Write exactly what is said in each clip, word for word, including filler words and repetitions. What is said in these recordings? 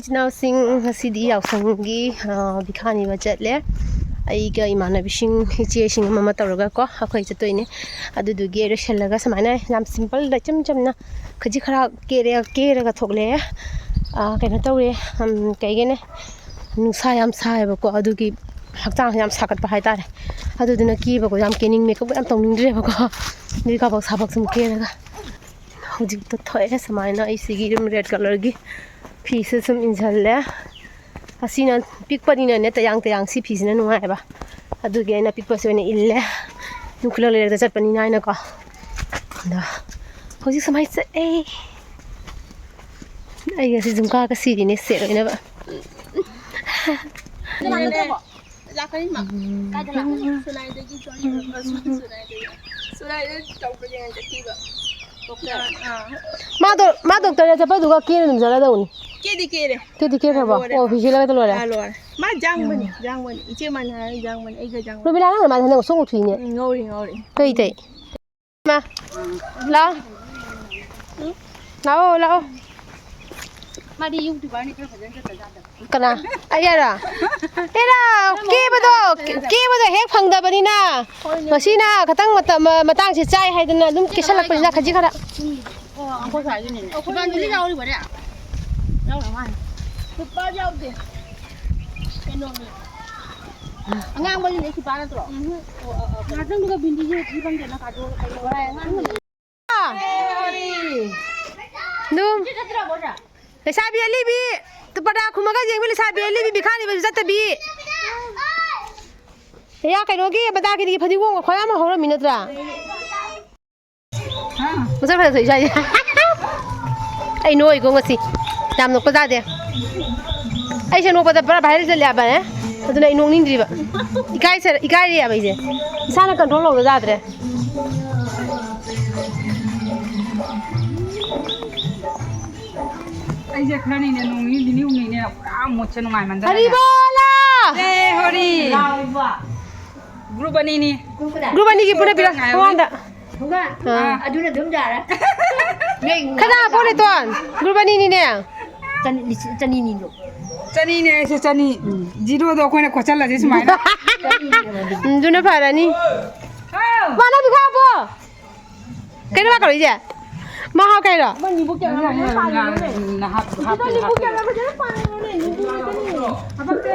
ꯏꯆꯤꯟ ꯏꯅꯥꯎꯁꯤꯡ, ꯉꯁꯤꯗꯤ ꯌꯥꯎꯁꯪꯒꯤ, ꯑ, ꯕꯤꯈꯥ ꯅꯤꯕ ꯆꯠꯂꯦ꯫ ꯑꯩꯒ ꯏꯃꯥꯟꯅꯕꯤꯁꯤꯡ, ꯏꯆꯦꯁꯤꯡ ꯑꯃ ꯑꯃ ꯇꯧꯔꯒꯀꯣ, ꯑꯩꯈꯣꯏ ꯆꯠꯇꯣꯏꯅꯦ꯫ ꯑꯗꯨꯗꯨꯒꯤ ꯂꯣꯏꯁꯤꯜꯂꯒ ꯁꯨꯃꯥꯏꯅ ꯌꯥꯝ ꯁꯤꯝꯄꯜꯗ, ꯏꯆꯝ ꯆꯝꯅ ꯈꯖꯤꯛ ꯈꯔ ꯀꯦꯔꯦ, ꯀꯦꯔꯒ ꯊꯣꯛꯂꯛꯑꯦ꯫ ꯑ, ꯀꯩꯅꯣ ꯇꯧꯔꯦ, ꯎꯝ, ꯀꯩꯒꯤꯅꯦ, ꯅꯨꯡꯁꯥ ꯌꯥꯝ ꯁꯥꯏꯌꯦꯕꯀꯣ, ꯑꯗꯨꯒꯤ ꯍꯛꯆꯥꯡꯁꯦ ꯌꯥꯝ ꯁꯥꯒꯠꯄ ꯍꯥꯏꯇꯥꯔꯦ꯫ ꯑꯗꯨꯗꯨꯅ ꯀꯦꯕꯒ ꯌꯥꯝ ꯀꯦꯅꯤꯡ, ꯃꯦꯀꯞꯀ ꯌꯥꯝ ꯇꯧꯅꯤꯡꯗ꯭ꯔꯦꯕꯀꯣ꯫ ꯑꯗꯨꯒꯤ ꯀꯥꯕꯛ ꯁꯥꯕꯛ ꯁꯨꯝ ꯀꯦꯔꯒ ꯍꯧꯖꯤꯛꯇ ꯊꯣꯛꯑꯦ ꯁꯨꯃꯥꯏꯅ꯫ ꯑꯩ ꯁꯤꯒꯤ ꯑꯗꯨꯝ ꯔꯦꯗ ꯀꯂꯔꯒꯤ ꯐꯤꯁꯦ ꯁꯨꯝ ꯏꯟꯁꯤꯜꯂꯦ꯫ ꯑꯁꯤꯅ ꯄꯤꯛꯄꯅꯤꯅꯅꯦ, ꯇꯌꯥꯡ ꯇꯌꯥꯡ ꯁꯤ ꯐꯤꯁꯤꯅ ꯅꯨꯡꯉꯥꯏꯌꯦꯕ꯫ ꯑꯗꯨꯒꯤ ꯑꯩꯅ ꯑꯄꯤꯛꯄꯁꯦ ꯑꯣꯏꯅ ꯏꯜꯂꯦ꯫ ꯑꯗꯨꯝ ꯈꯨꯂꯪ ꯂꯩꯔꯛꯇ ꯆꯠꯄꯅꯤꯅ ꯍꯥꯏꯅꯀꯣ꯫ ꯑꯗꯣ ꯍꯧꯖꯤꯛ ꯁꯨꯃꯥꯏꯅ ꯆꯠꯂꯦ꯫ ꯑꯩ ꯉꯁꯤ ꯖꯨꯝꯀꯥꯒ ꯁꯤꯔꯤꯅꯦ ꯁꯦꯠ ꯑꯣꯏꯅꯕ꯫ ꯂꯥꯛꯀꯅꯤ ꯃꯥ꯫ ꯀꯥꯏꯗ ꯂꯥꯛꯀꯅꯤ? ꯁꯨꯅꯥꯏꯗꯒꯤ ꯆꯣꯔꯤ-, ꯁꯨꯅꯥꯏꯗꯒꯤ꯫ ꯁꯨꯅꯥꯏꯗ ꯇꯧꯕ ꯌꯦꯡꯉ ꯆꯠꯈꯤꯕ꯫ ꯗꯣꯛꯇꯔ꯫ ꯑꯥ꯫ ꯃꯥꯗꯣ, ꯃꯥ ꯗꯣꯛꯇꯔꯗ ꯆꯠꯄꯗꯨꯒ ꯀꯦꯅ ꯑꯗꯨꯝ ꯆꯠꯂꯗꯧꯅꯤ꯫ ꯀꯦꯗꯤ ꯀꯦꯔꯦ꯫ ꯀꯦꯗꯤ ꯀꯦꯈ꯭ꯔꯕꯣ? ꯂꯣꯏꯔꯦ꯫ ꯑꯣ, ꯐꯤ ꯁꯤꯜꯂꯒ ꯂꯣꯏꯔꯦ? ꯑꯥ, ꯂꯣꯏꯔꯦ꯫ ꯃꯥ ꯖꯥꯡꯕꯅꯤ, ꯎꯝ꯫ ꯖꯥꯡꯕꯅꯤ꯫ ꯏꯆꯦ ꯃꯥꯟꯅ ꯍꯥꯏꯔ ꯖꯥꯡꯕꯅꯤ꯫ ꯑꯩꯒ ꯖꯥꯡꯕꯅꯤ꯫ ꯔꯣꯃꯤꯂꯥ, ꯅꯪꯅ ꯃꯥꯁꯦ ꯍꯟꯗꯛ ꯉꯧꯁꯣꯛ ꯉꯧꯊꯣꯛꯏꯅꯦ꯫ ꯎꯝ, ꯉꯧꯔꯤ, ꯉꯧꯔꯤ꯫ ꯀꯩ ꯇꯩ? ꯃꯥ꯫ ꯂꯥꯛꯑꯣ꯫ ꯂꯥꯛꯑꯣ, ꯂꯥꯛꯑꯣ꯫ ꯃꯥꯗꯤ YouTuberꯅꯤ, ꯈꯔ ꯐꯖꯅ ꯆꯠꯇ ꯌꯥꯗꯕ꯫ ꯀꯅꯥ? ꯑꯩꯔꯣ? ꯑꯦꯔꯥ, ꯀꯦꯕꯗꯣ, ꯀꯦꯕꯗꯣ ꯍꯦꯛ ꯐꯪꯗꯕꯅꯤꯅ꯫ ꯍꯣꯏꯅꯦ꯫ ꯉꯁꯤꯅ ꯈꯇꯪ ꯃꯇꯝ, ꯃꯇꯥꯡꯁꯦ ꯆꯥꯏ ꯍꯥꯏꯗꯅ ꯑꯗꯨꯝ ꯀꯦꯁꯜꯂꯛꯄꯅꯤꯅ ꯈꯖꯤꯛ ꯈꯔ꯫ ꯑꯣ, ꯑꯩꯈꯣꯏ ꯁ꯭ꯋꯥꯏꯒꯤꯅꯤꯅꯦ꯫ ꯏꯃꯥꯟꯅꯕꯤ ꯌꯥꯎꯔꯤꯕꯅꯦ? ꯌꯥꯎꯔ ꯃꯥꯜꯂꯦ꯫ ꯂꯨꯄꯥ ꯌꯥꯎꯗꯦ꯫ ꯀꯩꯅꯣꯅꯦ꯫ ꯑꯉꯥꯡꯕꯗꯨꯅꯦ ꯁꯤꯄꯥ ꯅꯠꯇ꯭ꯔꯣ? ꯎꯝ꯫ ꯑꯣ, ꯑꯣ, ꯑꯣ꯫ ꯉꯥꯛꯇꯪꯗꯨꯒ ꯕꯤꯟꯗꯤꯁꯦ ꯊꯤꯕꯪꯗꯦꯅ ꯀꯥꯗꯣꯛꯑꯒ ꯀꯩꯅꯣ ꯍꯣꯏ, ꯑꯉꯥꯡꯕꯗꯨ꯫ ꯑꯗꯨꯝ ꯂꯩꯁꯥꯕꯤ ꯑꯂꯤꯕꯤ, ꯄꯔꯗꯥ ꯈꯨꯝꯃꯒ ꯌꯦꯡꯕꯤ ꯂꯩꯁꯥꯕꯤ ꯑꯂꯤꯕꯤ, ꯕꯤꯈꯥ ꯅꯤꯕꯁꯨ ꯆꯠꯇꯕꯤ꯫ ꯍꯦꯌꯥ, ꯀꯩꯅꯣꯒꯤ ꯃꯗꯥꯒꯤꯗꯤ ꯐꯗꯤꯒꯣꯝꯒ ꯈ꯭ꯋꯥꯏ ꯌꯥꯝ ꯍꯧꯔꯝꯃꯤ ꯅꯠꯇ꯭ꯔꯥ? ꯃꯁꯛ ꯐꯖ ꯊꯣꯛꯏ ꯁ꯭ꯋꯥꯏꯁꯦ꯫ ꯑꯩ ꯅꯣꯏꯀꯣ ꯉꯁꯤ꯫ ꯌꯥꯝ ꯅꯣꯛꯄ ꯌꯥꯗꯦ꯫ ꯑꯩꯁꯦ ꯅꯣꯛꯄꯗ ꯄꯨꯔꯥ viral ꯆꯠꯂꯦ ꯍꯥꯏꯕꯅꯦ꯫ ꯑꯗꯨꯅ ꯑꯩ ꯅꯣꯛꯅꯤꯡꯗ꯭ꯔꯤꯕ꯫ ꯏꯀꯥꯏꯁꯦ-, ꯏꯀꯥꯏꯔꯦꯕ ꯑꯩꯁꯦ꯫ ꯏꯁꯥꯅ control ꯇꯧꯕ ꯌꯥꯗ꯭ꯔꯦ꯫ ꯑꯩꯁꯦ ꯈꯔꯅꯤꯅꯦ, ꯅꯣꯡ ꯅꯤꯅꯤ, ꯅꯤꯅꯤ ꯍꯨꯝꯅꯤꯅꯦ, ꯄꯨꯔꯥ moodꯁꯦ ꯅꯨꯡꯉꯥꯏꯃꯟꯗꯅꯅꯦ꯫ ꯍꯔꯤꯕꯣꯂꯥ! ꯖꯦ ꯍꯣꯔꯤ! Group ꯑꯅꯤꯅꯤ꯫ Group ꯑꯅꯤꯒꯤ ꯄꯨꯟꯅ ꯄꯤꯔꯣ, ꯉꯥꯏꯍꯧꯔꯤ꯫ ꯃꯉꯣꯟꯗ꯫ ꯊꯣꯡꯒꯥ, ꯑꯥ꯫ ꯑꯗꯨꯅ ꯑꯗꯨꯝ ꯌꯥꯔꯦ꯫ ꯅꯣꯏ ꯈꯅꯥ ꯄꯣꯠ ꯂꯩꯇꯣꯟ, group ꯑꯅꯤꯅꯤꯅꯦ꯫ ꯆꯅꯤ, ꯂꯤꯁꯤꯡ ꯆꯅꯤꯅꯤꯗꯣ꯫ ꯆꯅꯤꯅꯦ ꯑꯩꯁꯦ, ꯆꯅꯤ꯫ ꯎꯝ꯫ ꯖꯤꯔꯣꯗꯣ ꯑꯩꯈꯣꯏꯅ ꯈꯣꯠꯆꯜꯂꯁꯤ ꯁꯨꯃꯥꯏꯅ꯫ ꯎꯝ, ꯑꯗꯨꯅ ꯐꯔꯅꯤ꯫ ꯍꯥꯎ꯫ ꯃꯥꯅ ꯄꯤꯈꯥꯕꯣ꯫ ꯀꯩꯅꯣ ꯃꯥ ꯀꯧꯔꯛꯏꯁꯦ? ꯃꯥ ꯍꯥꯞꯀꯦ ꯍꯥꯏꯔꯣ? ꯃꯣꯏ ꯅꯤꯕꯨ ꯀꯌꯥ ꯂꯧꯔꯒꯦ? ꯅꯍꯥꯛ ꯍꯥꯞꯇꯦ, ꯅꯤꯕꯨ ꯍꯥꯞꯇꯦ꯫ ꯀꯌꯥ ꯂꯧꯔꯒꯦ? ꯐꯖꯅ ꯄꯥꯡꯉꯦ, ꯅꯤꯕꯨ ꯈꯛꯇꯅꯦ꯫ ꯍꯥꯄꯛꯇꯦ꯫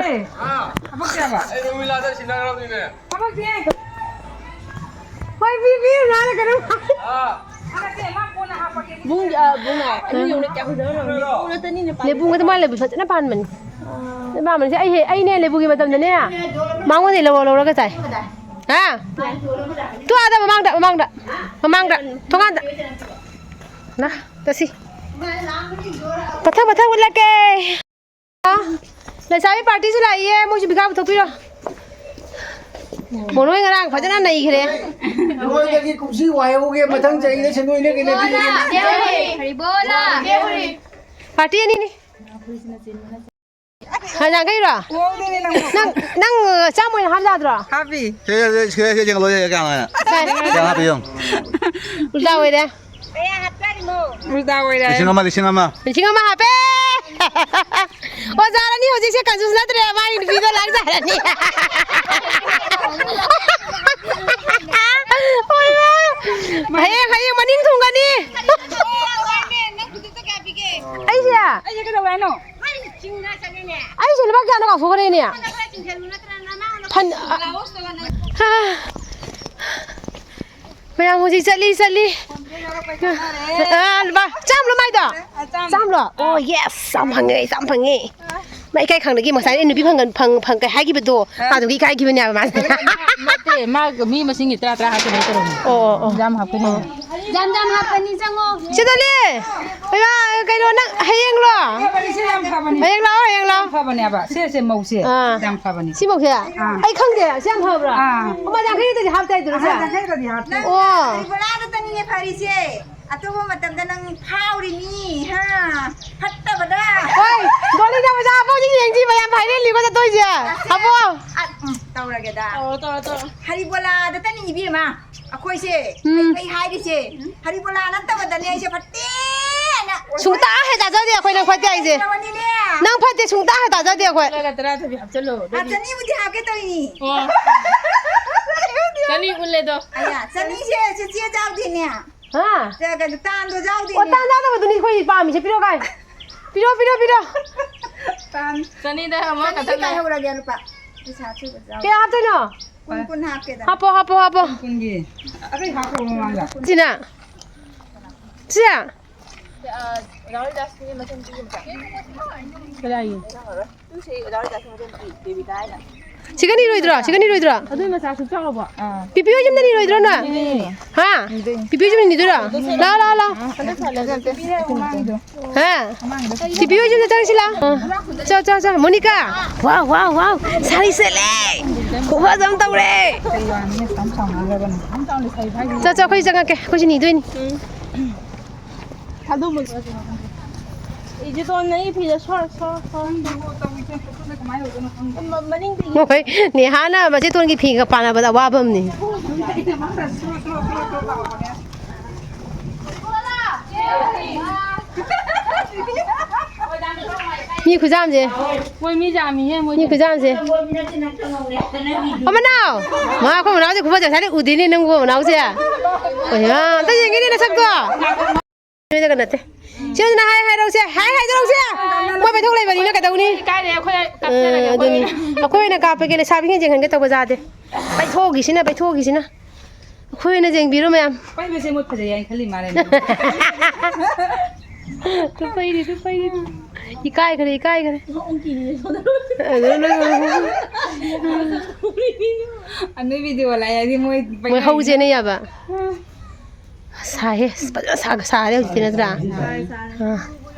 ꯍꯥꯄꯛꯇꯦ ꯍꯥꯏꯕ꯫ ꯑꯩ ꯔꯣꯃꯤꯂꯥꯗ ꯁꯤꯟꯅꯈ꯭ꯔꯕꯅꯤꯅꯦ꯫ ꯍꯥꯄꯛꯇꯦ꯫ ꯍꯣꯏ, ꯄꯤ, ꯄꯤ, ꯃꯥꯅ ꯀꯩꯅꯣ꯫ ꯍꯥꯄꯛꯇꯦ, ꯃꯥ ꯀꯣꯟꯅ ꯍꯥꯄꯛꯀꯦ꯫ ꯕꯨꯡ, ꯑ, ꯕꯨꯡ ꯍꯥꯏ꯫ ꯑꯅꯤ ꯌꯧꯅ ꯀꯌꯥ ꯐꯖꯅ ꯂꯧꯔꯝꯃꯤ? ꯀꯣꯟꯅ ꯇꯅꯤꯅ ꯄꯥꯏ꯫ ꯂꯦꯕꯨ ꯃꯇꯨꯝ ꯃꯥ ꯂꯦꯕꯨ ꯐꯖꯅ ꯄꯥꯟꯕꯅꯤ꯫ ꯐꯖꯅ ꯄꯥꯟꯕꯅꯤ꯫ ꯁꯤ ꯑꯩ ꯍꯦ-, ꯑꯩꯅꯦ ꯂꯦꯕꯨꯒꯤ ꯃꯇꯝꯗꯅꯦ, ꯃꯉꯣꯟꯗꯩ ꯂꯧꯔ ꯂꯧꯔꯒ ꯆꯥꯏ꯫ ꯍꯥ? ꯇꯨ ꯑꯥꯗ ꯃꯃꯥꯡꯗ, ꯃꯃꯥꯡꯗ, ꯃꯃꯥꯡꯗ, ꯊꯣꯡꯒꯥꯟꯗ꯫ ꯅ, ꯆꯠꯁꯤ꯫ ꯃꯊꯪ, ꯃꯊꯪ ꯎꯠꯂꯛꯀꯦ꯫ ꯂꯩꯁꯥꯕꯤ ꯄꯥꯔꯇꯤꯁꯨ ꯂꯥꯛꯏꯌꯦ, ꯃꯣꯏꯁꯨ ꯕꯤꯈꯥ ꯄꯨꯊꯣꯛꯄꯤꯔꯣ꯫ ꯃꯣꯅꯣꯏ ꯉꯔꯥꯡ ꯐꯖꯅ ꯅꯩꯈ꯭ꯔꯦ꯫ ꯅꯣꯏꯗꯒꯤ ꯀꯨꯝꯁꯤ ꯋꯥꯏꯍꯧꯒꯦ, ꯃꯊꯪ ꯆꯍꯤꯗ ꯁꯦꯟꯗꯣꯏꯅꯦ ꯀꯩꯅꯣ ꯄꯤꯔꯒꯦ꯫ ꯍꯔꯤꯕꯣꯂꯥ! ꯄꯥꯔꯇꯤ ꯑꯅꯤꯅꯤ꯫ ꯍꯥ, ꯌꯥꯡꯈꯩꯔꯣ? ꯅꯪ, ꯅꯪ, ꯆꯥꯝꯃ ꯑꯣꯏꯅ ꯍꯥꯞ ꯌꯥꯗ꯭ꯔꯣ? ꯍꯥꯞꯄꯤ꯫ ꯁꯦ, ꯁꯦ, ꯁꯦ, ꯁꯦ, ꯌꯦꯡꯉꯣ, ꯁꯦ, ꯀꯌꯥꯅꯣ ꯍꯥꯏꯅ? ꯀꯌꯥ ꯍꯥꯞꯄꯤ ꯌꯦꯡꯉꯣ꯫ ꯎꯜꯇꯥ ꯑꯣꯏꯔꯦ꯫ ꯀꯌꯥ ꯍꯥꯞꯆꯔꯤꯃꯣ? ꯎꯜꯇꯥ ꯑꯣꯏꯔꯦ꯫ ꯂꯤꯁꯤꯡ ꯑꯃ, ꯂꯤꯁꯤꯡ ꯑꯃ꯫ ꯂꯤꯁꯤꯡ ꯑꯃ ꯍꯥꯞꯄꯦ꯫ ꯑꯣꯖꯥ ꯔꯥꯅꯤ ꯍꯧꯖꯤꯛꯁꯦ ꯀꯟꯖꯨꯁ ꯅꯠꯇ꯭ꯔꯦ, ꯃꯥꯒꯤ ꯅꯨꯄꯤꯗꯣ ꯂꯥꯛꯆꯔꯅꯤ꯫ ꯍꯣꯏ, ꯃꯥ꯫ ꯍꯌꯦꯡ, ꯍꯌꯦꯡ ꯃꯅꯤꯡ ꯊꯨꯡꯒꯅꯤ꯫ ꯅꯪ ꯈꯨꯗꯛꯇ ꯀꯌꯥ ꯄꯤꯒꯦ? ꯑꯩꯁꯦ? ꯑꯩꯁꯦ ꯀꯩꯗꯧꯋꯦ ꯍꯥꯏꯅꯣ? ꯑꯩꯁꯦ ꯂꯨꯄꯥ ꯀꯌꯥꯅꯣ ꯀꯥꯎꯊꯣꯛꯈ꯭ꯔꯦꯅꯦ꯫ ꯐꯟ-, ꯑ, ꯃꯌꯥꯝ ꯍꯧꯖꯤꯛ ꯆꯠꯂꯤ, ꯆꯠꯂꯤ꯫ ꯑ, ꯂꯨꯄꯥ ꯆꯥꯝꯂꯣ ꯃꯥꯏꯗꯣ? ꯆꯥꯝꯂꯣ? ꯑꯣ, ꯌꯦꯁ! ꯆꯥꯝ ꯐꯪꯉꯦ, ꯆꯥꯝ ꯐꯪꯉꯦ꯫ ꯃꯥ ꯏꯀꯥꯏ ꯈꯪꯗꯒꯤ ꯉꯁꯥꯏ ꯑꯩ ꯅꯨꯄꯤ ꯐꯪꯒꯟ-, ꯐꯪ-, ꯐꯪ-, ꯀꯩ ꯍꯥꯏꯈꯤꯕꯗꯣ, ꯃꯥꯗꯨꯒꯤ ꯏꯀꯥꯏꯈꯤꯕꯅꯦꯕ ꯃꯥꯁꯦ꯫ ꯅꯠꯇꯦ, ꯃꯥ ꯃꯤ ꯃꯁꯤꯡꯒꯤ ꯇꯔꯥ ꯇꯔꯥ ꯍꯥꯞꯀꯅꯤ ꯇꯧꯔꯝꯃꯤ꯫ ꯑꯣ, ꯑꯣ, ꯑꯣ꯫ ꯌꯥꯝ ꯍꯥꯞꯀꯅꯤ꯫ ꯖꯥꯝ ꯖꯥꯝ ꯍꯥꯞꯄꯅꯤ, ꯆꯪꯉꯣ꯫ ꯁꯤꯗꯅꯦ꯫ ꯏꯃꯥ, ꯀꯩꯅꯣ, ꯅꯪ ꯍꯌꯦꯡꯂꯣ? ꯐꯕꯅꯤ, ꯁꯤ ꯌꯥꯝ ꯐꯕꯅꯤ꯫ ꯍꯌꯦꯡ ꯂꯥꯛꯑꯣ, ꯍꯌꯦꯡ ꯂꯥꯛꯑꯣ꯫ ꯐꯕꯅꯦꯕ, ꯁꯦ, ꯁꯦ, ꯃꯧꯁꯦ꯫ ꯑꯥ꯫ ꯌꯥꯝ ꯐꯕꯅꯤ꯫ ꯁꯤ ꯃꯧꯁꯦ? ꯑꯥ꯫ ꯑꯩ ꯈꯪꯗꯦ, ꯁꯤ ꯌꯥꯝ ꯐꯕ꯭ꯔꯥ? ꯑꯥ꯫ ꯂꯨꯄꯥ ꯌꯥꯡꯈꯩꯗꯗꯤ ꯍꯥꯞꯇꯦ ꯍꯥꯏꯗꯨꯔꯣ, ꯁꯦ? ꯑꯥ, ꯌꯥꯡꯈꯩꯗꯗꯤ ꯍꯥꯞꯇꯦ꯫ ꯑꯣ꯫ ꯕꯣꯔꯥꯗꯇꯅꯤꯅꯦ ꯐꯔꯤꯁꯦ꯫ ꯑꯇꯣꯞꯄ ꯃꯇꯝꯗ ꯅꯪ ꯐꯥꯎꯔꯤꯅꯤ, ꯍꯥ? ꯐꯠꯇꯕꯗ꯫ ꯍꯣꯏ, ꯗꯣꯂꯤꯗ ꯄꯩꯁꯥ ꯍꯥꯞꯄ ꯍꯧꯖꯤꯛ ꯌꯦꯡꯁꯤ, ꯃꯌꯥꯝ ꯚꯥꯏꯔꯦꯜꯅꯤꯀꯣ ꯆꯠꯇꯣꯏꯁꯦ꯫ ꯑꯁꯦ꯫ ꯍꯥꯞꯄꯣ꯫ ꯑ, ꯎꯝ, ꯇꯧꯔꯒꯦꯗ꯫ ꯇꯧꯔꯣ, ꯇꯧꯔꯣ, ꯇꯧꯔꯣ꯫ ꯍꯔꯤꯕꯣꯂꯥꯗꯇꯅꯤ ꯏꯕꯦꯝꯃ꯫ ꯑꯩꯈꯣꯏꯁꯦ ꯎꯝ꯫ ꯀꯩ ꯍꯥꯏꯔꯤꯁꯦ? ꯍꯔꯤꯕꯣꯂꯥ ꯅꯠꯇꯕꯗꯅꯦ ꯑꯩꯁꯦ ꯐꯠꯇꯦꯅ ꯁꯨꯡꯇꯥ ꯍꯦꯛ ꯇꯥꯖꯗꯦ ꯑꯩꯈꯣꯏ ꯅꯪ ꯐꯠꯇꯦ ꯍꯥꯏꯁꯦ꯫ ꯅꯪ ꯐꯠꯇꯦ ꯁꯨꯡꯇꯥ ꯍꯦꯛ ꯇꯥꯖꯗꯦ ꯑꯩꯈꯣꯏ꯫ ꯂꯨꯄꯥ ꯇꯔꯥ ꯊꯕꯤ ꯍꯥꯞꯆꯜꯂꯣ, ꯑꯗꯨꯗꯤ꯫ ꯆꯅꯤꯕꯨꯗꯤ ꯍꯥꯞꯀꯦ ꯇꯧꯔꯤꯅꯤ꯫ ꯑꯣ꯫ ꯆꯅꯤ ꯎꯜꯂꯦꯗꯣ꯫ ꯑꯌꯥ, ꯆꯅꯤꯁꯦ ꯆꯦꯆꯦ ꯌꯥꯎꯗꯦꯅꯦ꯫ ꯍꯥ? ꯆꯦ, ꯀꯩꯅꯣ, ꯇꯥꯟꯗꯣ ꯌꯥꯎꯗꯦꯅꯦ꯫ ꯑꯣ, ꯇꯥꯟ ꯌꯥꯎꯗꯕꯗꯨꯅꯤ ꯑꯩꯈꯣꯏ ꯄꯥꯝꯃꯤꯁꯦ꯫ ꯄꯤꯔꯣ ꯀꯥꯏ꯫ ꯄꯤꯔꯣ, ꯄꯤꯔꯣ, ꯄꯤꯔꯣ꯫ ꯇꯥꯟ꯫ ꯆꯅꯤꯗ ꯑꯃ ꯆꯅꯤ ꯈꯛꯇꯪꯅꯦ꯫ ꯀꯥꯏꯍꯧꯔꯒꯦ ꯂꯨꯄꯥ꯫ ꯄꯩꯁꯥ ꯑꯊꯨꯕ ꯌꯥꯎꯗꯦ꯫ ꯀꯌꯥ ꯍꯥꯞꯇꯣꯏꯅꯣ? ꯀꯨꯟ, ꯀꯨꯟ ꯍꯥꯞꯀꯦꯗ꯫ ꯍꯥꯞꯄꯣ, ꯍꯥꯞꯄꯣ, ꯍꯥꯞꯄꯣ꯫ ꯀꯨꯟꯒꯤ꯫ ꯑꯇꯩ ꯍꯥꯞꯈ꯭ꯔꯕꯣ ꯃꯃꯥꯡꯗ? ꯁꯤꯅ? ꯁꯤ? ꯀꯗꯥꯏꯒꯤ? ꯁꯤꯒ ꯅꯤꯔꯣꯏꯗ꯭ꯔꯣ? ꯁꯤꯒ ꯅꯤꯔꯣꯏꯗ꯭ꯔꯣ? ꯑꯗꯨꯏ ꯃꯆꯥ ꯁꯨꯛ ꯆꯥꯎꯔꯕꯣ? ꯄꯤꯄꯤ ꯍꯣꯏ ꯌꯨꯝꯗ ꯅꯤꯔꯣꯏꯗ꯭ꯔꯣ ꯅꯣꯏ? ꯍꯥ? ꯄꯤꯄꯤ ꯍꯣꯏ ꯌꯨꯝꯗ ꯅꯤꯗꯣꯏꯔꯣ? ꯂꯥꯎ, ꯂꯥꯎ, ꯂꯥꯎ꯫ ꯍꯥ? ꯄꯤꯄꯤ ꯍꯣꯏ ꯌꯨꯝꯗ ꯆꯪꯁꯤ ꯂꯥꯎ꯫ ꯆꯣ, ꯆꯣ, ꯆꯣ꯫ ꯃꯣꯅꯤꯀꯥ꯫ ꯋꯥꯎ, ꯋꯥꯎ, ꯋꯥꯎ꯫ ꯁꯥꯔꯤ ꯁꯦꯠꯂꯦ꯫ ꯈꯨꯐꯖ ꯑꯃ ꯇꯧꯔꯦ꯫ ꯆꯣ, ꯆꯣ, ꯑꯩꯈꯣꯏ ꯆꯪꯉꯛꯀꯦ꯫ ꯑꯩꯈꯣꯏꯁꯨ ꯅꯤꯗꯣꯏꯅꯤ꯫ ꯏꯖꯤꯇꯣꯟ, ꯅꯪꯒꯤ ꯐꯤꯗꯣ ꯁꯣꯔ, ꯁꯣꯔ, ꯁꯣꯔ꯫ ꯃꯈꯣꯏ ꯅꯦꯍꯥꯅ ꯃꯆꯦꯇꯣꯟꯒꯤ ꯐꯤꯒ ꯄꯥꯟꯅꯕꯗ ꯑꯋꯥꯕ ꯑꯃꯅꯤ꯫ ꯃꯤ ꯈꯨꯌꯥꯝꯁꯦ꯫ ꯃꯣꯏ ꯃꯤ ꯌꯥꯝꯃꯤꯍꯦ, ꯃꯣꯏ꯫ ꯃꯤ ꯈꯨꯌꯥꯝꯁꯦ꯫ ꯑꯣ, ꯃꯅꯥꯎ! ꯃꯥ, ꯑꯩꯈꯣꯏ ꯃꯅꯥꯎꯁꯦ ꯈꯨꯐꯖ ꯉꯁꯥꯏꯗꯩ ꯎꯗꯦꯅꯦ ꯅꯪꯕꯨ, ꯃꯅꯥꯎꯁꯦ꯫ ꯑꯣ, ꯍꯩꯃꯥ, ꯑꯝꯇ ꯌꯦꯡꯒꯦꯅꯦ ꯅꯁꯛꯇꯣ꯫ ꯅꯣꯏꯗꯒ ꯅꯠꯇꯦ꯫ ꯁꯤ ꯑꯣꯏꯅ ꯍꯥꯏ ꯍꯥꯏꯔꯛꯎꯁꯦ, ꯍꯥꯏ ꯍꯥꯏꯗꯣꯔꯛꯎꯁꯦ꯫ ꯃꯣꯏ ꯄꯩꯊꯣꯛ ꯂꯩꯕꯅꯤꯅ ꯀꯩꯗꯧꯅꯤ? ꯏꯀꯥꯏꯔꯦ, ꯑꯩꯈꯣꯏ ꯑ, ꯀꯛꯆꯔꯒꯦ, ꯑꯗꯨꯅꯤ꯫ ꯑꯩꯈꯣꯏ ꯑꯣꯏꯅ꯫ ꯑꯩꯈꯣꯏ ꯑꯣꯏꯅ ꯀꯥꯞꯄꯒꯦ, ꯂꯩꯁꯥꯕꯤꯁꯤꯡ ꯌꯦꯡꯍꯟꯒꯦ ꯇꯧꯕ ꯌꯥꯗꯦ꯫ ꯄꯩꯊꯣꯛꯈꯤꯁꯤꯅ, ꯄꯩꯊꯣꯛꯈꯤꯁꯤꯅ꯫ ꯑꯩꯈꯣꯏ ꯑꯣꯏꯅ ꯌꯦꯡꯕꯤꯔꯣ ꯃꯌꯥꯝ꯫ ꯄꯩꯕꯁꯦ ꯃꯣꯏ ꯐꯖꯩ ꯍꯥꯏꯅ ꯈꯜꯂꯤ ꯃꯥꯜꯂꯦ꯫ ꯇꯨ ꯄꯩꯔꯤ, ꯇꯨ ꯄꯩꯔꯤ꯫ ꯏꯀꯥꯏꯈ꯭ꯔꯦ, ꯏꯀꯥꯏꯈ꯭ꯔꯦ꯫ ꯑꯗꯨ ꯅꯣꯏ ꯑꯅꯣꯏ video ꯂꯥꯛꯑꯦ ꯍꯥꯏꯗꯤ ꯃꯣꯏ ꯃꯣꯏ ꯍꯧ ꯆꯦꯟꯅꯩ ꯌꯥꯕ꯫ ꯁꯥꯏꯍꯦ, ꯑꯁ, ꯐꯖꯅ ꯁꯥ-, ꯁꯥꯔꯦ ꯍꯧꯖꯤꯛꯇꯤ ꯅꯠꯇ꯭ꯔꯥ? ꯑꯥ꯫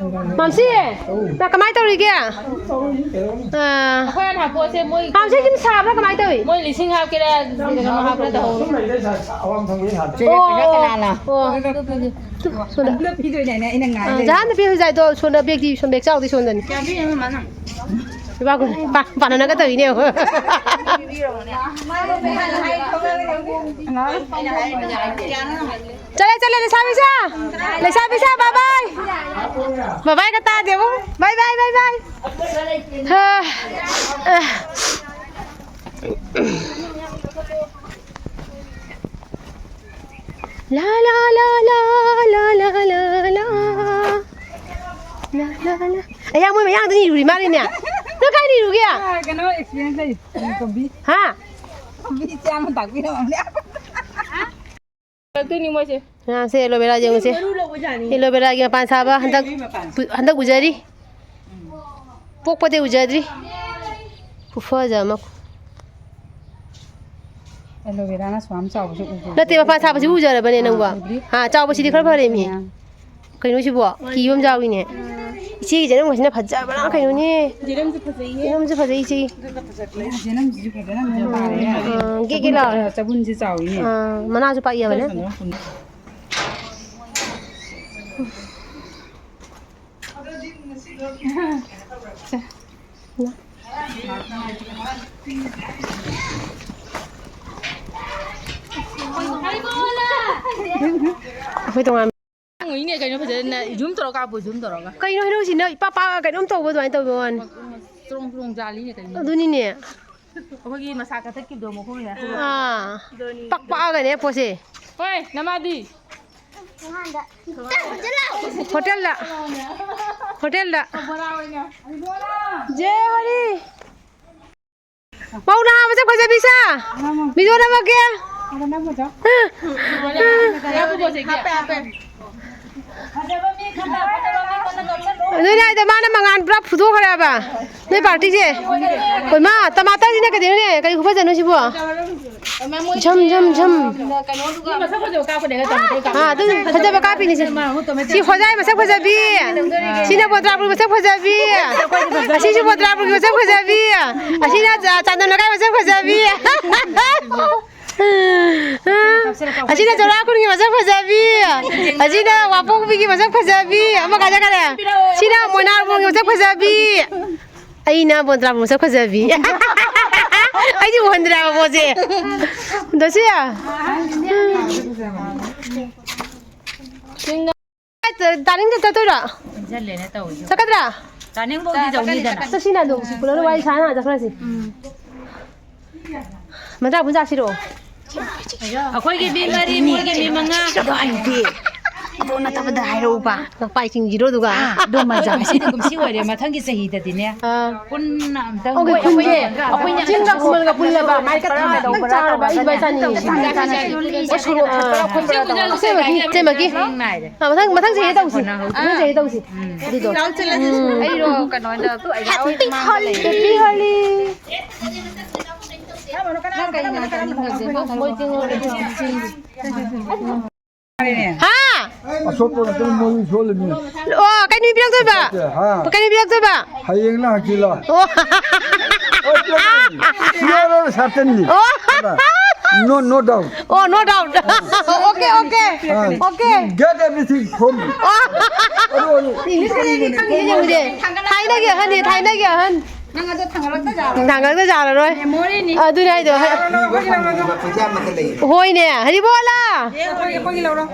ꯃꯥꯝꯁꯤ, ꯅꯪ ꯀꯃꯥꯏ ꯇꯧꯔꯤꯒꯦ? ꯑꯥ꯫ ꯑꯩꯈꯣꯏ ꯍꯥꯟꯅ ꯍꯥꯞꯄꯣꯁꯦ, ꯃꯣꯏ ꯃꯥꯝꯁꯤ, ꯑꯗꯨꯝ ꯁꯥꯕ꯭ꯔꯥ ꯀꯃꯥꯏ ꯇꯧꯏ? ꯃꯣꯏ ꯂꯤꯁꯤꯡ ꯍꯥꯞꯀꯦꯔꯥ, ꯀꯩꯅꯣ ꯍꯥꯞꯀꯦꯔꯥ ꯇꯧꯍꯧꯔꯣ꯫ ꯆꯦ, ꯄꯩꯁꯥ ꯀꯅꯥꯅ? ꯑꯣ꯫ ꯁꯣꯝꯗ꯫ ꯑꯗꯨꯗ ꯄꯤꯗꯣꯏꯅꯦꯅꯦ, ꯑꯩꯅ ꯉꯥꯏ ꯑꯥ, ꯂꯩꯔꯦ꯫ ꯖꯍꯥꯟ ꯅꯨꯄꯤ ꯍꯧꯖꯤꯛ ꯍꯥꯏꯗꯣ ꯁꯣꯝꯗ bag ꯇꯤ, ꯁꯣꯝ bag ꯆꯥꯎꯗꯤ ꯁꯣꯝꯗꯅꯤ꯫ ꯀꯌꯥ ꯄꯤꯔꯤꯅꯣ ꯃꯃꯥꯅ? ꯏꯕꯥ ꯀꯨꯟ꯫ ꯄꯥ-, ꯄꯥꯟꯅꯅꯒ ꯇꯧꯔꯤꯅꯦ ꯌꯦꯡꯉꯣ꯫ ꯆꯠꯂꯦ, ꯆꯠꯂꯦ, ꯂꯩꯁꯥꯕꯤꯁꯥ! ꯂꯩꯁꯥꯕꯤꯁꯥ, bye bye! Bye bye ꯀ ꯇꯥꯗꯦꯕꯨ꯫ Bye bye, bye bye! ꯍꯥ꯫ ꯑ꯫ ꯂꯥ, ꯂꯥ, ꯂꯥ꯫ ꯂꯥ, ꯂꯥ, ꯂꯥ꯫ ꯑꯌꯥ, ꯃꯣꯏ ꯃꯌꯥꯡꯗ ꯅꯤꯔꯨꯔꯤ ꯃꯥꯜꯂꯦꯅꯦ꯫ ꯅꯪ ꯀꯥꯏ ꯅꯤꯔꯨꯒꯦ? ꯑ, ꯀꯩꯅꯣ, experience ꯂꯩ꯫ ꯀꯣꯕꯤ꯫ ꯍꯥ? ꯀꯣꯕꯤ ꯆꯥꯝꯃ ꯇꯥꯛꯄꯤꯔꯝꯃꯕꯅꯦ꯫ ꯇꯧꯔꯛꯇꯣꯏꯅꯤ ꯃꯣꯏꯁꯦ꯫ ꯉꯔꯥꯡꯁꯦ aloe vera ꯌꯦꯡꯉꯨꯁꯦ꯫ ꯃꯔꯨ ꯂꯧꯕꯖꯥꯠꯅꯤ꯫ Aloe vera ꯒꯤ ꯃꯄꯥꯟ ꯁꯥꯕ ꯍꯟꯗꯛ, ꯍꯟꯗꯛ ꯎꯖꯔꯤ꯫ ꯄꯣꯛꯄꯗꯩ ꯎꯖꯗ꯭ꯔꯤ꯫ ꯈꯨꯐꯖ ꯑꯃ꯫ Aloe vera ꯅ ꯁꯨꯃꯥꯏꯅ ꯆꯥꯎꯕꯁꯦ ꯎꯕ꯭ꯔꯣ? ꯅꯠꯇꯦ, ꯃꯄꯥꯟ ꯁꯥꯕꯁꯤꯕꯨ ꯎꯖꯔꯕꯅꯦ ꯅꯪꯕꯣ? ꯑꯥ, ꯎꯗ꯭ꯔꯤ꯫ ꯍꯥ, ꯆꯥꯎꯕꯁꯤꯗꯤ ꯈꯔ ꯐꯔꯦꯃꯤ꯫ ꯃꯌꯥꯝ꯫ ꯀꯩꯅꯣ ꯁꯤꯕꯣ? ꯀꯤꯕ ꯑꯃ ꯌꯥꯎꯏꯅꯦ꯫ ꯏꯆꯦꯒꯤ ꯖꯦꯅꯝꯒꯁꯤꯅ ꯐꯖꯕꯅ ꯀꯩꯅꯣꯅꯦ꯫ ꯖꯦꯅꯝꯁꯨ ꯐꯖꯩꯌꯦ꯫ ꯖꯦꯅꯝꯁꯨ ꯐꯖꯩ, ꯏꯆꯦꯒꯤ꯫ ꯖꯦꯅꯝꯁꯤꯁꯨ ꯐꯖꯅ ꯃꯑꯣꯡ ꯇꯥꯔꯦ꯫ ꯑꯥ, ꯒꯦ ꯒꯦ ꯂꯥꯎꯔꯦ꯫ ꯆꯕꯨꯟꯁꯦ ꯆꯥꯎꯋꯤꯅꯦ꯫ ꯑꯥ, ꯃꯅꯥꯁꯨ ꯄꯥꯛ ꯏꯕꯅꯦ꯫ ꯑꯩꯈꯣꯏ ꯇꯣꯉꯥꯟ ꯍꯪꯉꯤꯅꯦ ꯀꯩꯅꯣ ꯐꯖꯅ zoom ꯇꯧꯔ ꯀꯥꯞꯄꯣ, zoom ꯇꯧꯔꯒ꯫ ꯀꯩꯅꯣ ꯍꯩꯅꯧꯁꯤꯅ ꯏꯄꯥ ꯄꯥꯛꯑ ꯀꯩꯅꯣꯝ ꯇꯧꯕ ꯑꯗꯨꯃꯥꯏꯅ ꯇꯧꯕ ꯋꯥꯅꯤ꯫ ꯆ꯭ꯔꯣꯡ ꯆ꯭ꯔꯣꯡ ꯆꯥꯜꯂꯤꯅꯦ ꯀꯩꯅꯣ꯫ ꯑꯗꯨꯅꯤꯅꯦ꯫ ꯑꯩꯈꯣꯏꯒꯤ ꯃꯁꯥ ꯀꯛꯊꯠꯈꯤꯕꯗꯣ ꯃꯈꯣꯡꯁꯦ꯫ ꯑꯥ꯫ ꯄꯥꯛ ꯄꯥꯛꯑꯒꯅꯦ ꯄꯣꯠꯁꯦ꯫ ꯍꯣꯏ, ꯅꯃꯥꯗꯤ? ꯍꯣꯇꯦꯜꯗ꯫ ꯍꯣꯇꯦꯜꯗ꯫ ꯕꯣꯔꯥ ꯑꯣꯏꯅ꯫ ꯖꯦ ꯋꯥꯔꯤ꯫ ꯃꯧ ꯅꯍꯥ ꯃꯁꯛ ꯐꯖꯕꯤ ꯁꯥ꯫ ꯃꯤꯖꯣ ꯅꯝꯃꯛꯀꯦ꯫ ꯑꯗꯨꯅꯦ ꯍꯥꯏꯗꯣ, ꯃꯥꯅ ꯃꯉꯥꯟ ꯄꯨꯔꯥ ꯐꯨꯗꯣꯛꯈ꯭ꯔꯦꯕ꯫ ꯅꯣꯏ ꯄꯥꯔꯇꯤꯁꯦ꯫ ꯍꯣꯏ ꯃꯥ, ꯇꯃꯥꯇꯔꯁꯤꯅ ꯀꯩꯗꯧꯅꯦ? ꯀꯩ ꯈꯨꯐꯖꯅꯣ ꯁꯤꯕꯣ? ꯖꯝ, ꯖꯝ, ꯖꯝ꯫ ꯑꯥ, ꯑꯗꯨ ꯐꯖꯕ ꯀꯥꯞꯄꯤꯅꯤ ꯁꯤ꯫ ꯁꯤ ꯍꯣꯖꯥꯏ ꯃꯁꯛ ꯐꯖꯕꯤ꯫ ꯁꯤꯅ ꯕꯣꯇ꯭ꯔꯥꯄꯨꯔ ꯃꯁꯛ ꯐꯖꯕꯤ꯫ ꯑꯁꯤꯁꯨ ꯕꯣꯇ꯭ꯔꯥꯄꯨꯔꯒꯤ ꯃꯁꯛ ꯐꯖꯕꯤ꯫ ꯑꯁꯤꯅ ꯆꯥ-, ꯆꯥꯟꯗꯝ ꯂꯩꯀꯥꯏ ꯃꯁꯛ ꯐꯖꯕꯤ꯫ ꯑꯁꯤꯅ ꯆꯨꯔꯥꯀꯨꯔꯨꯒꯤ ꯃꯁꯛ ꯐꯖꯕꯤ꯫ ꯑꯁꯤꯅ ꯋꯥꯄꯣꯛꯄꯤꯒꯤ ꯃꯁꯛ ꯐꯖꯕꯤ꯫ ꯑꯃ ꯀꯥꯏ ꯆꯠꯈꯔꯦ? ꯁꯤꯅ ꯃꯣꯏꯅꯥꯔꯕꯣꯡꯒꯤ ꯃꯁꯛ ꯐꯖꯕꯤ꯫ ꯑꯩꯅ ꯕꯣꯇ꯭ꯔꯥꯄꯨꯔ ꯃꯁꯛ ꯐꯖꯕꯤ꯫ ꯑꯩꯗꯤ ꯎꯍꯟꯗ꯭ꯔꯦ ꯍꯥꯏꯕ ꯄꯣꯠꯁꯦ꯫ ꯗꯣꯁꯤ꯫ ꯇꯥꯅꯤꯡꯗꯦ, ꯆꯠꯇꯣꯏꯔꯣ? ꯏꯟꯖꯜꯂꯦꯅ ꯇꯧꯔꯤꯁꯦ꯫ ꯆꯠꯀꯗ꯭ꯔꯥ? ꯇꯥꯅꯤꯡꯕꯧꯗꯤ ꯇꯧꯅꯤꯗꯅ꯫ ꯆꯠꯁꯤꯅ ꯑꯗꯨꯝ ꯄꯨꯂꯞ ꯋꯥꯔꯤ ꯁꯥꯟꯅ ꯆꯠꯈ꯭ꯔꯁꯤ꯫ ꯃꯟꯗ꯭ꯔꯥ ꯄꯨꯟ ꯆꯥꯁꯤꯔꯣ? ꯑꯩꯈꯣꯏꯒꯤ ꯃꯤ ꯃꯔꯤ, ꯃꯣꯏꯒꯤ ꯃꯤ ꯃꯉꯥ꯫ ꯑꯗꯣ ꯍꯩꯇꯦ꯫ ꯑꯗꯣ ꯅꯠꯇꯕꯗ ꯍꯥꯏꯔꯛꯎꯕ꯫ ꯄꯥꯏ ꯆꯤꯡꯁꯤꯔꯣ ꯑꯗꯨꯒ? ꯑꯥ, ꯑꯗꯣ ꯃꯟꯗ꯭ꯔꯥ꯫ ꯉꯁꯤꯗꯤ ꯀꯨꯝꯁꯤ ꯑꯣꯏꯔꯦ, ꯃꯊꯪꯒꯤ ꯆꯍꯤꯗꯗꯤꯅꯦ꯫ ꯑꯥ꯫ ꯄꯨꯟꯅ ꯑꯝꯇꯪ ꯑꯣꯀꯦ, ꯈꯨꯟꯁꯦ꯫ ꯑꯩꯈꯣꯏꯅ ꯆꯤꯡꯒ ꯈꯨꯃꯟꯒ ꯄꯨꯜꯂꯕ, ꯃꯥꯏꯀ ꯊꯥꯡꯒ ꯆꯥꯔꯕ, ꯑꯩ ꯑꯗꯨꯃꯥꯏꯅ ꯆꯥꯅꯤꯡꯉꯤ꯫ ꯍꯣꯏ, ꯁꯣꯔꯣꯛ ꯊꯠꯄ꯭ꯔꯥ ꯈꯣꯠꯄ꯭ꯔꯥ ꯇꯧꯕ꯫ ꯑꯁꯦꯡꯕꯒꯤ, ꯑꯁꯦꯡꯕꯒꯤ꯫ ꯃꯊꯪ, ꯃꯊꯪ ꯆꯍꯤꯗ ꯇꯧꯁꯤ꯫ ꯃꯊꯪ ꯆꯍꯤꯗ ꯇꯧꯁꯤ꯫ ꯑꯗꯨꯗꯣ꯫ ꯎꯝ꯫ ꯑꯩꯔꯣ ꯀꯩꯅꯣꯗ, ꯑꯩ ꯍꯔꯥꯎ ꯍꯩ ꯃꯥꯡꯗ ꯂꯩ꯫ Happy Holi꯫ ꯅꯪ ꯀꯩ ꯉꯥ ꯆꯥꯅꯤꯡꯉꯒꯦ? ꯃꯣꯏ ꯆꯤꯡ ꯍꯥ? ꯑꯁꯣꯠꯄ ꯉꯥꯛꯇꯅꯤ ꯃꯣꯏꯒꯤ ꯁꯣꯜꯂꯤꯃꯤ꯫ ꯑꯣ, ꯀꯩ ꯅꯨꯃꯤꯠ ꯄꯤꯔꯛꯇꯣꯏꯕ? ꯍꯥ? ꯀꯩ ꯅꯨꯃꯤꯠ ꯄꯤꯔꯛꯇꯣꯏꯕ? ꯍꯌꯦꯡꯂ ꯍꯪꯆꯤꯠꯂ? ꯑꯣ꯫ ꯍꯣꯏ, ꯄꯤꯔꯛꯀꯅꯤ꯫ Sure or certain. ꯑꯣ꯫ No, no doubt. ꯑꯣ, no doubt. Okay, okay. Ah. Okay. Get everything from me. ꯑꯣ꯫ ꯑꯗꯨ ꯑꯣꯏꯔꯗꯤ English ꯀꯔꯤ ꯈꯪꯉꯤꯁꯦ ꯌꯦꯡꯉꯨꯁꯦ꯫ ꯊꯥꯏꯅꯒꯤ ꯑꯍꯟꯅꯤ, ꯊꯥꯏꯅꯒꯤ ꯑꯍꯟ꯫ ꯅꯪ ꯑꯗꯣ ꯊꯥꯡꯒꯠꯂꯛꯇ ꯌꯥꯔꯣꯏ꯫ ꯊꯥꯡꯒꯠꯂꯛꯇ ꯌꯥꯔꯔꯣꯏ꯫ Memory ꯅꯤ꯫ ꯑꯗꯨꯅꯦ ꯍꯥꯏꯗꯣ꯫ ꯄꯩꯁꯥ ꯑꯃꯠꯇ ꯂꯩ꯫ ꯍꯣꯏꯅꯦ, ꯍꯔꯤꯕꯣꯂꯥ! ꯑꯦ, ꯑꯩꯈꯣꯏꯒꯤ, ꯑꯩꯈꯣꯏꯒꯤ ꯂꯧꯔꯣ꯫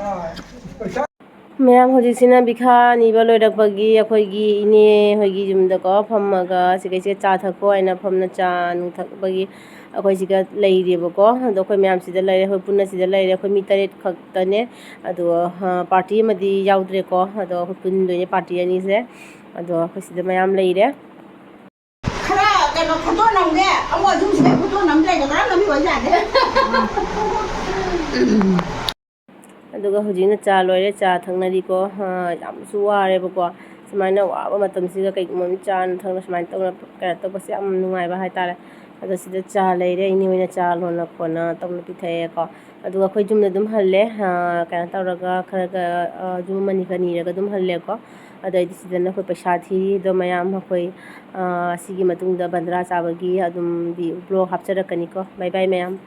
ꯃꯌꯥꯝ, ꯍꯧꯖꯤꯛꯁꯤꯅ ꯕꯤꯈꯥ ꯅꯤꯕ ꯂꯣꯏꯔꯛꯄꯒꯤ ꯑꯩꯈꯣꯏꯒꯤ ꯏꯅꯦ ꯍꯣꯏꯒꯤ ꯌꯨꯝꯗꯀꯣ ꯐꯝꯃꯒ ꯁꯤꯈꯩꯁꯦ ꯆꯥ ꯊꯛꯈꯣ ꯍꯥꯏꯅ ꯐꯝꯅ ꯆꯥ ꯅꯨꯡ ꯊꯛꯄꯒꯤ ꯑꯩꯈꯣꯏ ꯁꯤꯗ ꯂꯩꯔꯤꯕꯀꯣ꯫ ꯑꯗꯣ ꯑꯩꯈꯣꯏ ꯃꯌꯥꯝ ꯁꯤꯗ ꯂꯩꯔꯦ, ꯑꯩꯈꯣꯏ ꯄꯨꯟꯅ ꯁꯤꯗ ꯂꯩꯔꯦ, ꯑꯩꯈꯣꯏ ꯃꯤ ꯇꯔꯦꯠ ꯈꯛꯇꯅꯦ꯫ ꯑꯗꯣ, ꯑ, party ꯑꯃꯗꯤ ꯌꯥꯎꯗ꯭ꯔꯦꯀꯣ꯫ ꯑꯗꯣ ꯑꯩꯈꯣꯏ ꯄꯨꯟꯗꯣꯏꯅꯦ party ꯑꯅꯤꯁꯦ꯫ ꯑꯗꯣ ꯑꯩꯈꯣꯏ ꯁꯤꯗ ꯃꯌꯥꯝ ꯂꯩꯔꯦ꯫ ꯈꯔ ꯀꯩꯅꯣ photo ꯅꯝꯒꯦ꯫ ꯑꯃꯨꯛ ꯑꯗꯨꯝ ꯁꯤꯗ photo ꯅꯝ ꯂꯩꯔꯦ꯫ ꯀꯔꯝ ꯅꯝꯃꯤꯕ ꯑꯣꯏꯖꯥꯠꯅꯦ? ꯑꯗꯨꯒ ꯍꯧꯖꯤꯛꯅ ꯆꯥ ꯂꯣꯏꯔꯦ, ꯆꯥ ꯊꯛꯅꯔꯤꯀꯣ꯫ ꯑ, ꯌꯥꯝꯁꯨ ꯋꯥꯔꯦꯕꯀꯣ꯫ ꯁꯨꯃꯥꯏꯅ ꯋꯥꯕ ꯃꯇꯝꯁꯤꯗ ꯀꯩꯒꯨꯝꯕ ꯑꯃ ꯆꯥ ꯊꯛꯅ ꯁꯨꯃꯥꯏꯅ ꯇꯧꯅ ꯀꯩꯅꯣ ꯇꯧꯕꯁꯦ ꯌꯥꯝ ꯅꯨꯡꯉꯥꯏꯕ ꯍꯥꯏꯇꯥꯔꯦ꯫ ꯑꯗꯣ ꯁꯤꯗ ꯆꯥ ꯂꯩꯔꯦ, ꯏꯅꯦ ꯍꯣꯏꯅ ꯆꯥ ꯂꯣꯟꯅ ꯈꯣꯠꯅ ꯇꯧꯅ ꯄꯤꯊꯛꯑꯦꯀꯣ꯫ ꯑꯗꯨꯒ ꯑꯩꯈꯣꯏ ꯌꯨꯝꯗ ꯑꯗꯨꯝ ꯍꯜꯂꯦ꯫ ꯑ, ꯀꯩꯅꯣ ꯇꯧꯔꯒ ꯈꯔꯒ, ꯑ, ꯌꯨꯝ ꯑꯃꯅꯤ ꯈꯔ ꯅꯤꯔꯒ ꯑꯗꯨꯝ ꯍꯜꯂꯦꯀꯣ꯫ ꯑꯗꯩꯗꯤ ꯁꯤꯗꯅ ꯑꯩꯈꯣꯏ ꯄꯩꯁꯥ ꯊꯤꯔꯤ꯫ ꯑꯗꯣ ꯃꯌꯥꯝ ꯑꯩꯈꯣꯏ, ꯑ, ꯁꯤꯒꯤ ꯃꯇꯨꯡꯗ ꯕꯟꯗ꯭ꯔꯥ ꯆꯥꯕꯒꯤ ꯑꯗꯨꯝ ꯚꯤ-, vlog ꯍꯥꯞꯆꯔꯛꯀꯅꯤꯀꯣ꯫ Bye bye ꯃꯌꯥꯝ꯫